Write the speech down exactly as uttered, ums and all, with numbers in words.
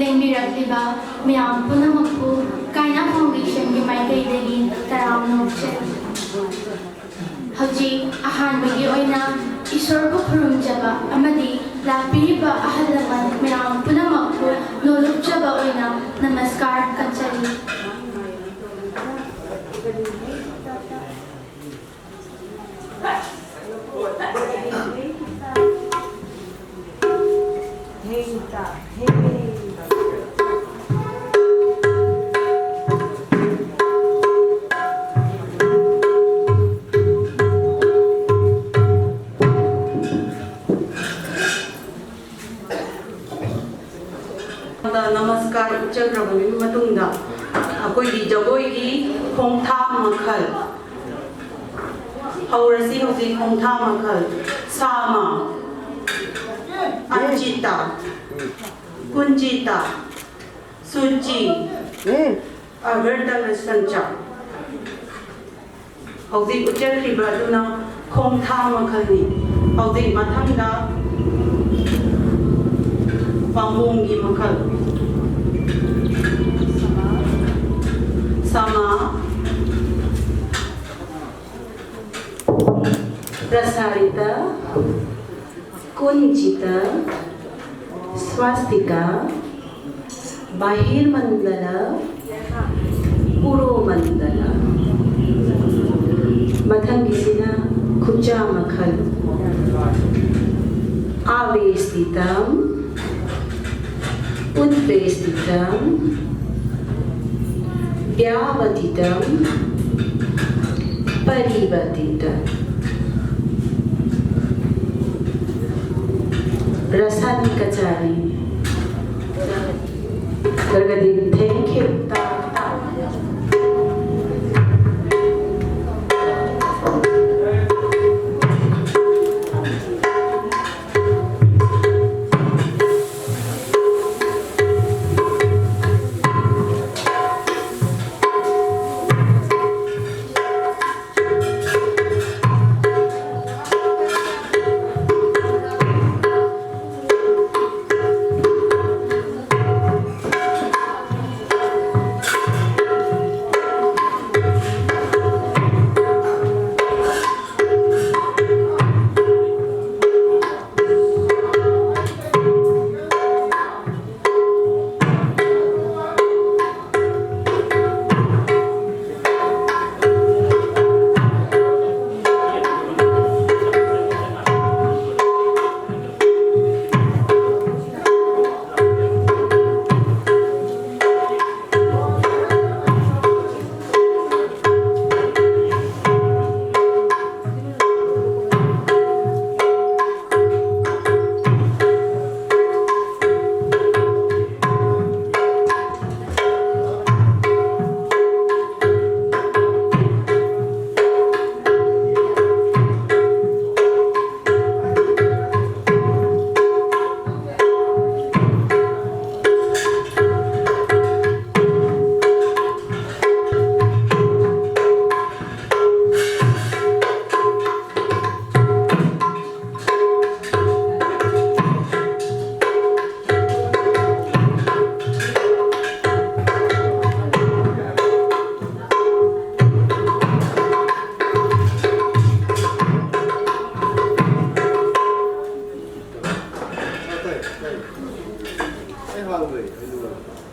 ꯂꯦꯡꯕꯤꯔꯛꯂꯤꯕ ꯃꯌꯥꯝ ꯄꯨꯝꯅꯃꯛꯄꯨ ꯀꯥꯏꯅ ꯐꯥꯎꯟꯗꯦꯁꯟꯒꯤ ꯃꯥꯏꯀꯩꯗꯒꯤ ꯇꯔꯥꯝꯅ ꯑꯣꯛꯆꯔꯤ꯫ ꯍꯧꯖꯤꯛ ꯑꯍꯥꯟꯕꯒꯤ ꯑꯣꯏꯅ ꯏꯁꯣꯔꯕꯨ ꯈꯨꯔꯨꯝꯖꯕ ꯑꯃꯗꯤ ꯂꯥꯛꯄꯤꯔꯤꯕ ꯑꯍꯜ ꯂꯃꯟ ꯃꯌꯥꯝ ꯄꯨꯝꯅꯃꯛꯄꯨ ꯅꯣꯂꯨꯛꯆꯕ ꯑꯣꯏꯅ ꯅꯃꯁꯀꯥꯔ ꯀꯠꯆꯔꯤ꯫ ꯅꯃꯁꯀꯥꯔ ꯎꯠꯆꯈ꯭ꯔꯕꯒꯤ ꯃꯇꯨꯡꯗ ꯑꯩꯈꯣꯏꯒꯤ ꯖꯒꯣꯏꯒꯤ ꯈꯣꯡꯊꯥꯡ ꯃꯈꯜ ꯍꯧꯔꯁꯤ꯫ ꯍꯧꯖꯤꯛ ꯈꯣꯡꯊꯥꯡ ꯃꯈꯜ ꯁꯥꯃ, ꯑꯔꯆꯤꯇꯥ, ꯀꯨꯟꯖꯤꯇꯥ, ꯁꯨꯆꯤ, ꯑꯒꯔꯇꯂ ꯁꯟꯆꯥ꯫ ꯍꯧꯖꯤꯛ ꯎꯠꯆꯈ꯭ꯔꯤꯕ ꯑꯗꯨꯅ ꯈꯣꯡꯊꯥꯡ ꯃꯈꯜꯅꯤ꯫ ꯍꯧꯖꯤꯛ ꯃꯊꯪꯗ ꯄꯥꯝꯕꯣꯝꯒꯤ ꯃꯈꯜ ꯁꯃꯥ, ꯄ꯭ꯔꯁꯥꯔꯤꯇ, ꯀꯨꯟꯖꯤꯇ, ꯁ꯭ꯋꯥꯁꯇꯤꯀꯥ, ꯕꯥꯍꯤꯔꯃꯟꯗꯂ, ꯄꯨꯔꯣꯃꯟꯗꯂ꯫ ꯃꯊꯪꯒꯤꯁꯤꯅ ꯈꯨꯠꯆꯥ ꯃꯈꯜ ꯑꯥꯕꯦꯁꯇꯤꯇꯝ, ꯎꯠꯄꯦꯁꯇꯤꯇꯝ, ꯕ꯭ꯌꯥꯕꯇꯤꯇꯝ, ꯄꯔꯤꯕꯇꯤꯇꯝ꯫ ꯔꯁꯥꯅꯤ ꯀꯆꯥꯔꯤ꯫ ꯇꯧꯔꯒꯗꯤ thank you꯫ ꯑꯩ ꯍꯥꯡꯗ꯭ꯔꯦ, ꯑꯩ ꯂꯣꯏꯔꯦ꯫